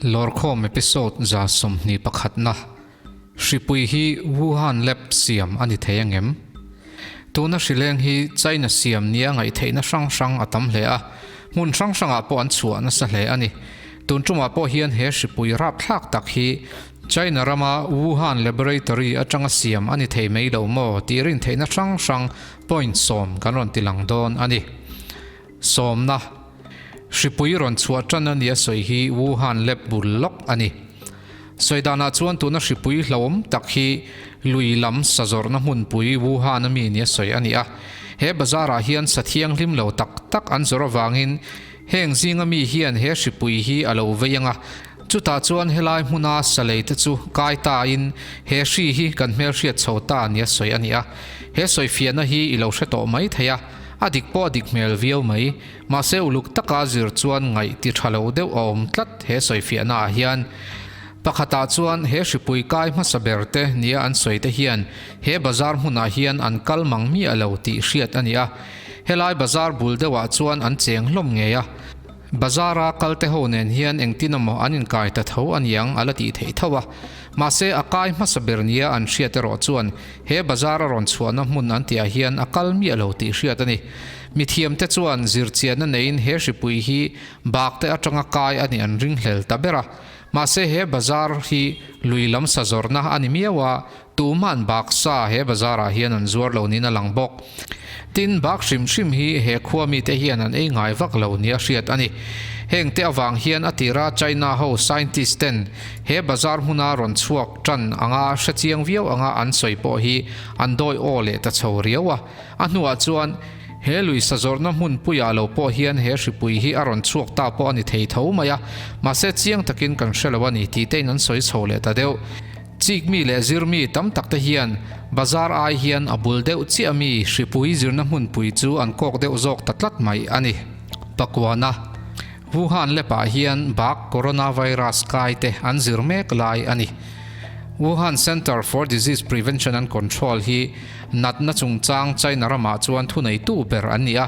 Lawrkhawm episode 21 na Hripui hi Wuhan lab siam a ni thei angem? Tuna hrileng hi China siam nia ngaih theihna hrang hrang a tam hle a, hmun hrang hrangah pawh an chhuah nasa hle a ni. Tun tumah pawh hian he hripui rapthlak tak hi China rama Wuhan Laboratory atanga siam a ni thei mai lo maw tih rin theihna hrang hrang point sawm kan rawn ti lang dawn a ni. Sawmna, Hripui rawn chhuah tan a nia sawi hi Wuhan lab bul lawk a ni. Sawi danah chuan tuna hripui hlauhawm tak hi lui lam sa zawrhna hmunpui Wuhan a mi nia sawi a ni a. He bazar ah hian sa thianghlim lo tak tak an zawrh avangin heng zinga mi hian he hripui hi a lo vei ang a. Chutah chuan helai hmuna sa lei te chu kai ta in he hri hi kan hmelhriat chho ta nia sawi a ni a. He sawifiahna hi i lo hre tawh mai thei a. A dik pawh a dik hmel viau mai. Mahse uluk taka zir chuan ngaih ti tha lo deuh a awm tlat he sawifiahna ah hian. Pakhatah chuan he hripui kai hmasa ber te nia an sawi te hian he bazar hmunah hian an kal mang miah lo tih hriat a ni a. Helai bazar bul deuhah chuan an cheng hlawm ngei a. Bazar a kal te ho nen hian engtin emaw an inkai ta tho aniang a la tih theih tho a. Mahse a kai hmasa ber nia an hriat erawh chuan He bazar a rawn chhuahna hmun an tihah hian a kal miah lo tih hriat a ni. Mithiamte chuan zirchianna neiin he hripui hi bakte atanga kai a nih an ringhlel ta ber a. Mahse he bazar hi lui lam sa zawrhna a ni miau a, tuhman bak sa he bazarah hian an zuar lo niin a lang bawk. Tin, bak hrim hrim hi he khua mite hian an ei ngai vak lo nia hriat a ni. Hengte avang hian a tira China ho scientist ten he bazar hmuna rawn chhuak tan anga hre chiang viau anga an sawi pawh hi an dawi aw leh ta chho riau a. A hnuah chuan he lui sa zawrhna hmun puiah lo pawh hian he hripui hi a rawn chhuak ta pawh a ni thei tho mai a, mahse chiang takin kan hre lo a ni tih tein an sawi chho leh ta deuh. Chik mi leh zir mi tam tak te hian bazar ai hian a bul deuh chiah mi hripui zirna hmunpui chu an kawk deuh zawk ta tlat mai a ni. Pakuana, Wuhan lab ah hian bak coronavirus kai te an zir mek lai a ni. Wuhan Center for Disease Prevention and Control hi natna chungchang China ramah chuan thuneitu ber an ni a.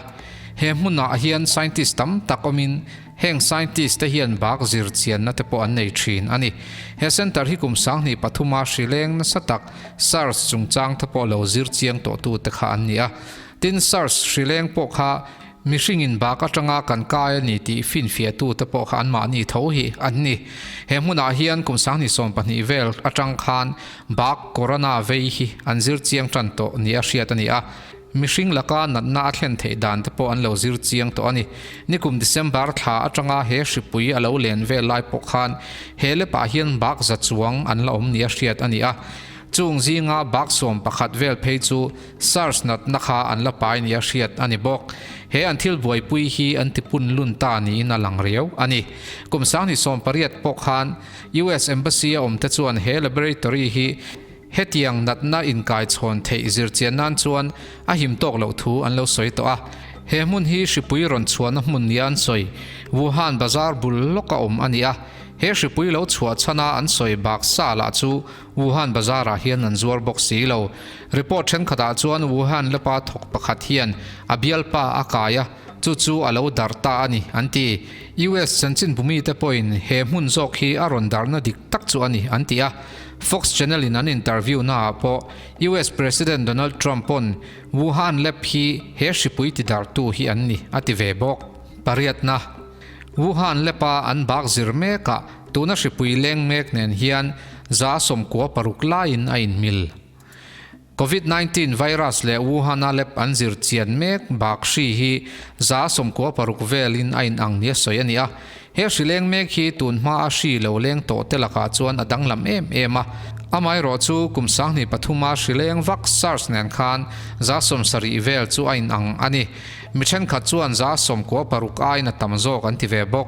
He hmunah hian scientist tam tak awmin Heng scientist te hian bak zir chianna te pawh an nei thin a ni. He centre hi kum 2003 a hrileng nasa tak SARS chungchang te pawh lo zir chiang tawhtu te kha an ni a. Tin, SARS hrileng pawh kha mihringin bak atanga kan kai a ni tih finfiahtu te pawh kha anmahni tho hi an ni. He hmunah hian kum 2012 vel atang khan bak corona vei hi an zir chiang tan tawh nia hriat a ni a. Mihring laka natna a thlen theih dan te pawh an lo zir chiang tawh a ni. Nikum December thla atanga he hripui a lo len vel lai pawh khan he lepah hian bak za chuang an la awm nia hriat a ni a. Chung zinga bak 11 vel phei chu SARS natna kha an la pai nia hriat a ni bawk. He an thil buaipui hi an tipun lun ta niin a lang riau a ni. Kum 2018 pawh khan US Embassy a awmte chuan he laboratory hi Hetiang natna inkaichhawn theih zirchian nan chuan a him tawk loh thu an lo sawi tawh a. He hmun hi hripui rawn chhuahna hmun nia an sawi, Wuhan bazar bul lawka awm a ni a. He hripui lo chhuah chhana an sawi bak sa lah chu Wuhan bazarah hian an zuar bawk si lo. Report thenkhatah chuan Wuhan lapa thawk pakhat hian a bialpa a kai a, chu chu a lo darh ta a ni, an ti. US chanchinbumite pawhin he hmun zawk hi a rawn darhna dik tak chu a ni, an ti a. Fox Channel in an interview na ah pawh US President Donald Trump pawn Wuhan lab hi he hripui ti darhtu hi an ni a ti ve bawk. Pariatna, Wuhan lab a an bak zir mek ah tuna hripui leng mek nen hian 96 laiin a inmil. Covid 19 virus leh Wuhan a lab an zir chian mek bak hri hi 96 velin a inang nia sawi a ni a. He hri leng mek hi tun hma a hri lo leng tawh te lakah chuan a danglam em em a. Amaherawh chu kum 2003 a hri leng vak SARS nen khan 70 vel chu a inang a ni. Mi thenkhat chuan 96 aiin a tam zawk an ti ve bawk.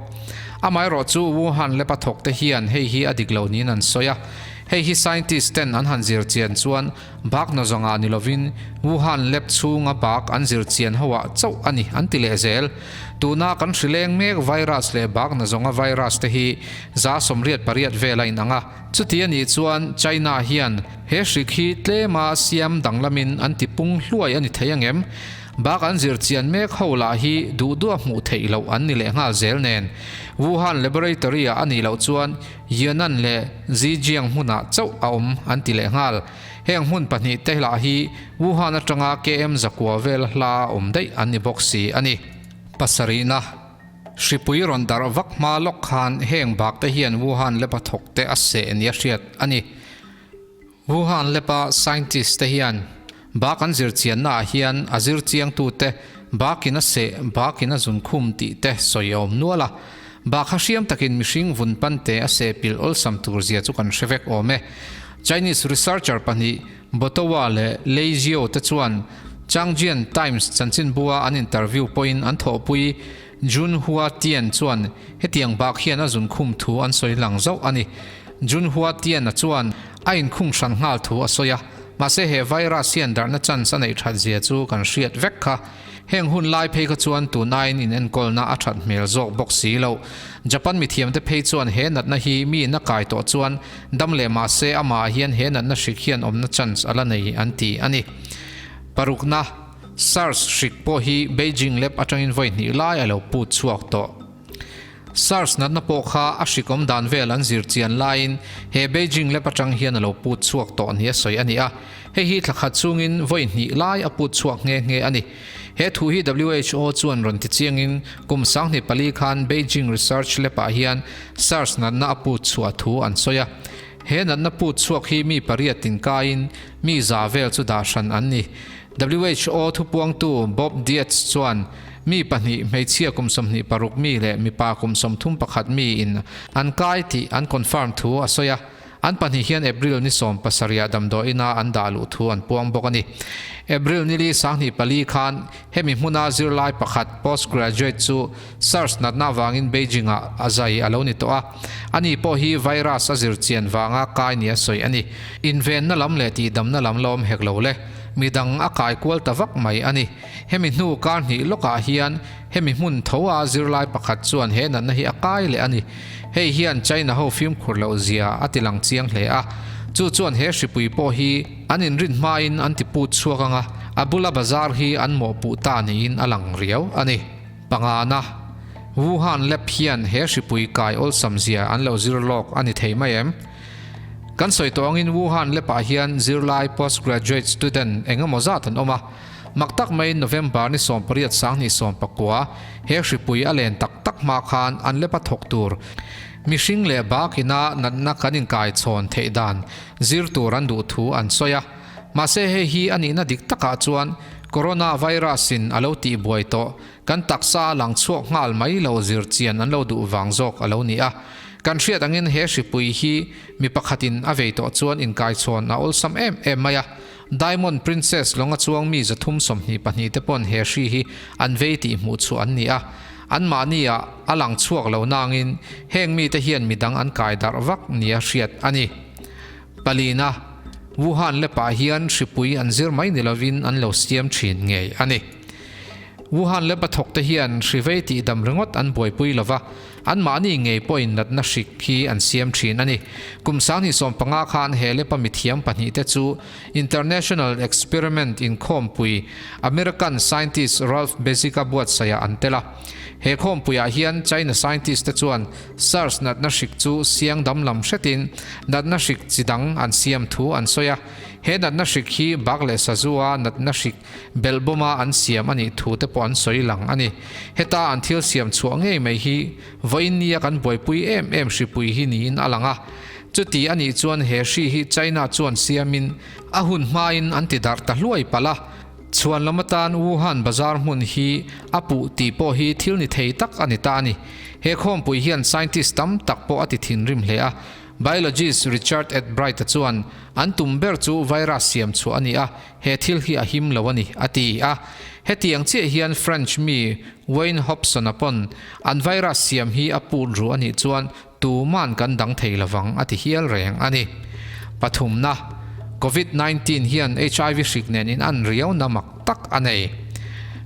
Amaherawh chu Wuhan lab a thawk te hian hei hi a dik lo niin an sawi a. Hei hi scientist ten an han zir chian chuan bak na zawngah ni lovin Wuhan lab chhunga bak an zir chian hoah chauh a ni an ti leh zel. Tuna kan hrileng mek virus leh bak na zawnga virus te hi 88 vel a inang a. Chuti a nih chuan China hian he hrik hi tlema siam danglamin an ti pung hluai a ni thei angem? Bak an zir chian mek ho lah hi duh duh a hmuh theih loh an ni leh nghal zel nen. Wuhan Laboratory ah a nih loh chuan Yunnan leh Zhejiang hmunah chauh a awm an ti leh nghal. Heng hmun pahnihte lah hi Wuhan atanga KM zakua vel hla a awm daih an ni bawk si a ni. Pasarihna, Hripui rawn darh vak hma lawk khan heng bakte hian Wuhan lab a thawkte a seh nia hriat a ni. Wuhan lab a scientist te hian bak an zir chianna ah hian a zir chiangtute bakin a seh, bakin a zun khum tih te sawi a awm nual a. Bak kha hriam takin mihring vun pante a seh pilh awlsam tur zia chu kan hre vek awm e. Chinese researcher pahnih Botowa leh Lei Jiao te chuan Changjian Times chanchinbua an interview pawhin an thawhpui Jun Hua Tian chuan hetiang bak hian a zun khum thu an sawi lang zauh a ni. Jun Hua Tian-a chuan a inkhung hran nghal thu a sawi a, mahse he virus hian darhna chance a neih that zia chu kan hriat vek kha. Heng hun lai phei kha chuan tunaiin inenkawlna a that hmel zawk bawk si lo. Japan mithiamte phei chuan he natna hi mi in a kai tawh chuan dam leh mahse amah hian he natna hrik hian awmna chance a la nei an ti a ni. Parukna, SARS hrik pawh hi Beijing lab atangin vawi hnih lai a lo put chhuak tawh. SARS natna pawh kha a hrik awm dan vel an zir chian laiin he Beijing lab atang hian a lo put chhuak tawh nia sawi a ni a. Hei hi thla khat chungin vawi hnih lai a put chhuak nghe nghe a ni. He thu hi WHO chuan rawn ti chiangin kum 24 khan Beijing Research Lab ah hian SARS natna a put chhuah thu an sawi a. He natna put chhuak hi mi pariat inkaiin mi za vel chu dah hran an ni. WHO thupuangtu Bob Dietz chuan mi pahnih hmeichhia kum 26 mi leh mipa kum 31 mi in an kai tih an confirm thu a sawi a. An pahnih hian April ni 17 ah damdawiina an dah luh thu an puang bawk a ni. April ni li 24 khan hemi hmuna zirlai pakhat postgraduate chu SARS natna avangin Beijing ah a zai a lo ni tawh a. Ani pawh hi virus a zir chian vanga kai nia sawi a ni. Invenna lam leh tihdamna lam la awm hek lo le. Midang a kai kual ta vak mai a ni. Hemi hnu kar hnih lawkah hian hemi hmun tho a zirlai pakhat chuan he natna hi a kai leh a ni. Hei hian China ho fimkhur loh zia a ti lang chiang hle a. Chu chuan he hripui pawh hi an inrin hmain an ti put chhuak ang a, a bula bazar hi an mawhpuh ta niin a lang riau a ni. Pangana, Wuhan lab hian he hripui kai awlsam zia an lo zir lawk a ni thei mai em? Kan sawi tawh angin Wuhan lab ah hian zirlai postgraduate student eng emaw zat an awm a. Mak tak maiin November ni 18 2019 he hripui a len tak tak hma khan an lab a thawk tur mihring leh bak ina natna kan inkaichhawn theih dan zir tur an duh thu an sawi a. Mahse hei hi a nihna dik takah chuan Corona virus in a lo tihbuai tawh kan taksa a lang chhuak nghal mai lo zir chian an lo duh vang zawk a lo ni a. Kan hriat angin he hripui hi mi pakhatin a vei tawh chuan inkaichhawn a awlsam em em mai a. Diamond Princess lawnga chuang mi 322 te pawn he hri hi an vei tih hmuh chhuah an ni a. Anmahni ah a lang chhuak lo nangin heng mite hian midang an kai darh vak nia hriat a ni. Palina, Wuhan lepah hian hripui an zir mai ni lovin an lo siam thin ngei a ni. Wuhan lep a thawkte hian hrivei tihdam ringawt an buaipui lova, anmahni ngei pawhin natna hrik hi an siam thin a ni. Kum 2015 khan he lepa mithiam pahnihte chu International Experiment inkhawmpui American scientist Ralph Bezika buatsaihah an tel a. He khawmpuiah hian China scientist te chuan SARS natna hrik chu siang dam lam hretin natna hrik chi dang an siam thu an sawi a. He natna hrik hi bak leh sazua natna hrik belhbawma an siam a nih thu te pawh an sawi lang a ni. Heta an thil siam chhuah ngei mai hi vawiin nia kan buaipui em em hripui hi niin a lang a. Chuti a nih chuan he hri hi China chuan siamin a hun hmain an ti darh ta hluai palh a. Chhuan lam atan Wuhan bazar hmun hi a puh tih pawh hi thil ni thei tak a ni ta a ni. He khawmpui hian scientist tam tak pawh a ti thinrim hle a. Biologist Richard Edbright-a chuan an tum ber chu virus siam chhuah a ni a, he thil hi a him lo a ni, a ti a. Hetiang chiah hian French mi Wayne Hobson-a pawn an virus siam hi a put ru a nih chuan tuman kan dang thei lovang a ti hial reng a ni. Pathumna, Covid 19 hian HIV hrik nen in an riauna mak tak a nei.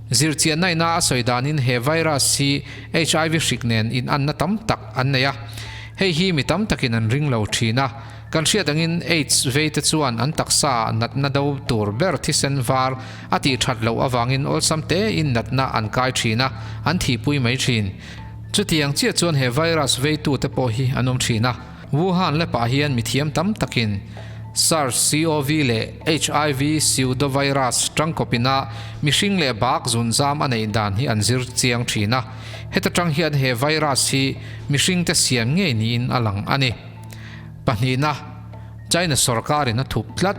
Zirchianna ina a sawi danin he virus hi HIV hrik nen in anna tam tak an nei a. Hei hi mi tam takin an ring lo thin a. Kan hriat angin Aids veite chuan an taksa natna do tur ber thisen var a tih that loh avangin awlsam tein natna an kai thin a, an thihpui mai thin. Chutiang chiah chuan he virus veitute pawh hi an awm thin a. Wuhan lepah hian mithiam tam takin SARS-CoV leh HIV pseudovirus tangkawpina mihring leh bak zunzam a neih dan hi an zir chiang thin a. Heta tang hian he virus hi mihringte siam ngei niin a lang a ni. Pahnihna, China sorkarin a thup tlat.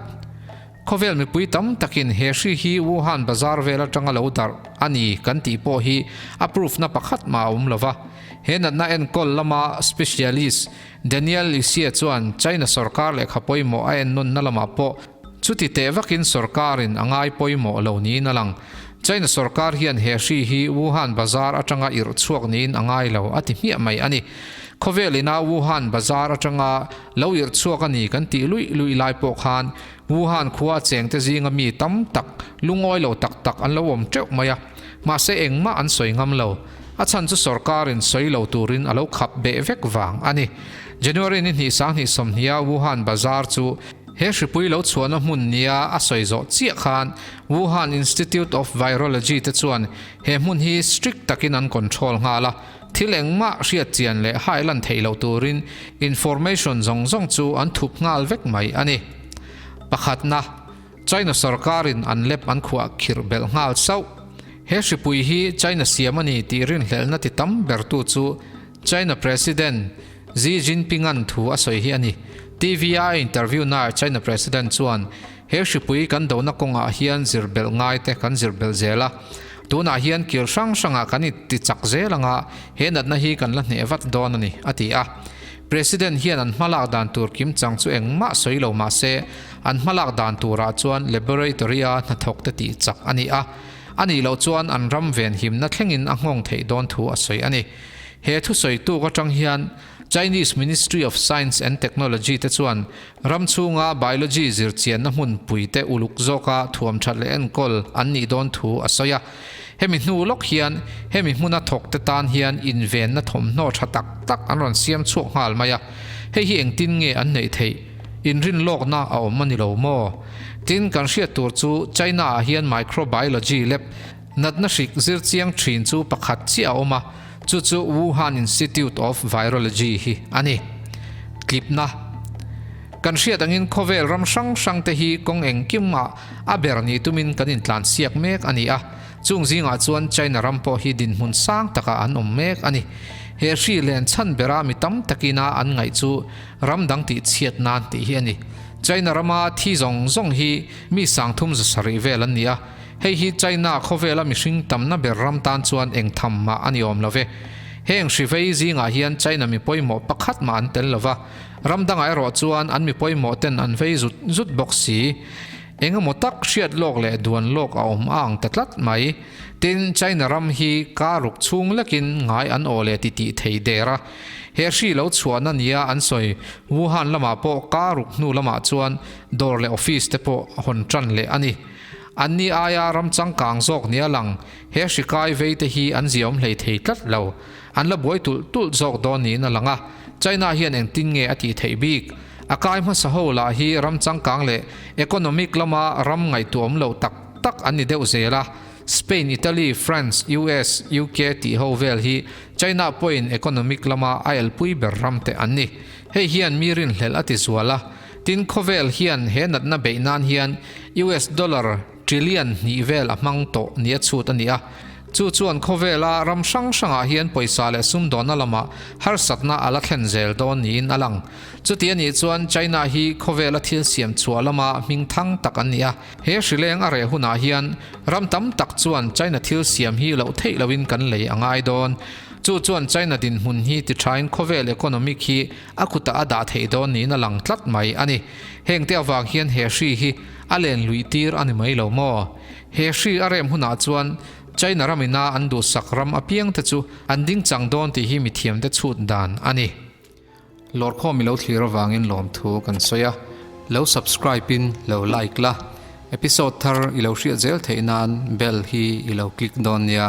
Khawvel mipui tam takin he hri hi Wuhan bazar vel atanga lo darh a ni kan tih pawh hi a proof na pakhat mah a awm lova. He natna enkawl lama specialist Daniel Lisier chuan China sorkar lehkha pawimawh a ennawnna lamah pawh chuti teh vakin sorkarin a ngai pawimawh lo niin a lang. China sorkar hian he hri hi Wuhan bazar atanga irh chhuak niin a ngai lo a ti hmiah mai a ni. Khawvel ina Wuhan bazar atanga lo irh chhuak a ni kan tih luih luih lai pawh khan Wuhan khua a chengte zinga mi tam tak lungawi lo tak tak an lo awm teuh mai a, mahse engmah an sawi ngam lo. A chhan chu sorkarin sawi lo turin a lo khap beh vek vang a ni. January ni hnih 20 sawmhniha Wuhan bazar chu he hripui lo chhuahna hmun nia a sawi zawh chiah khan Wuhan Institute of Virology te chuan he hmun hi strict takin an control nghal a, Thil engmah hriat chian leh hai lan theih loh turin information zawng zawng chu an thup nghal vek mai a ni. Pakhatna, China sorkarin an lep an khuah khirh belh nghal sauh. He hripui hi China siam a ni tih rinhlelhna ti tam bertu chu China President Xi Jinping-a'n thu a sawi hi a ni. TV-a a interview naah China President chuan He hripui kan dohna kawngah hian zir belh ngai te kan zir belh zel a. Tunah hian kil hrang hrangah kan inti chak zel anga he natna hi kan la hneh vat dawn a ni, a ti a. President hian an hmalak dan tur kim chang chu engmah sawi lo mah se, an hmalak dan turah chuan laboratory-a hnathawk te tih chak a ni a. A nih loh chuan an ram venhimna thlengin a nghawng theih dawn thu a sawi a ni. He thusawi tuk atang hian Chinese Ministry of Science and Technology te chuan ram chhunga biology zirchianna hmunpui te uluk zawka thuam that leh enkawl an nih dawn thu a sawi a. Hemi hnu lawk hian hemi hmuna thawk te tan hian invenna thawmhnaw tha tak tak an rawn siam chhuak nghal mai a. Hei hi engtin nge an neih theih? Inrinlawkna a awm a ni lo maw? Tin, kan hriat tur chu China ah hian microbiology lab Natna hrik zir chiang thin chu pakhat chiah a awm a, chu chu Wuhan Institute of Virology hi a ni. Tlipna Kan hriat angin khawvel ram hrang hrang te hi kawng engkimah a ber nih tumin kan intlansiak mek a ni a, chung zingah chuan China ram pawh hi dinhmun sang takah an awm mek a ni. He hri len chhan bera mi tam takina an ngaih chu ram dang tih chhiat nan tih hi a ni. China rama thi zawng zawng hi mi 30 zasarih vel an ni a, Hei hi China khawvela mihring tamna ber ram tan chuan eng tham mah a ni awm lo ve. Heng hri vei zingah hian China mi pawimawh pakhat mah an tel lo va, ram dangah erawh chuan an mi pawimawh ten an vei zut zut bawk si. Eng emaw tak hriat lawk leh duan lawk a awm a ang ta tlat mai. Tin, China ram hi kar ruk chhung lekin ngai an aw leh ti tih thei der a. He hri lo chhuahna nia an sawi Wuhan lamah pawh kar ruk hnu lamah chuan dawr leh office te pawh hawn tan leh a ni. Anni aia ram changkang zawk nia lang, he hri kai vei te hi an ziaawm hlei thei tlat lo. An la buai tulh tulh zawk dawn niin a lang a, China hian engtin nge a tih theih bik? A kai hmasa ho lah hi ram changkang leh economic lama ram ngaihtuahawm lo tak tak an ni deuh zel a, Spain, Italy, France, US, UK tih ho vel hi China pawhin economic lama a elpui ber ram te an ni. Hei hian mi rinhlelh a ti zual a. Tin, khawvel hian he natna beih nan hian US dollar trillion hnih vel a hmang tawh nia chhut a ni a. Chu chuan khawvela ram hrang hrangah hian pawisa leh sumdawnna lamah harsatna a la thlen zel dawn niin a lang. Chuti a nih chuan China hi khawvela thil siam chhuah lama hming thang tak an ni a. He hrileng a reh hunah hian ram tam tak chuan China thil siam hi loh theih loin kan lei a ngai dawn. Chu chuan China dinhmun hi tithain khawvel economic hi A kutah a dah theih dawn niin a lang tlat mai a ni. Hengte avang hian he hri hi a len luih tir a ni mai lo maw? He hri a rem hunah chuan China ram ina an duhsak ram apiangte chu an ding chang dawn tih hi mithiamte chhut dan a ni. Lawrkhawm i lo thlir avangin lawmthu kan sawi a, lo subscribe in lo like la, episode thar i lo hriat zel theih nan bell hi i lo click dawn nia.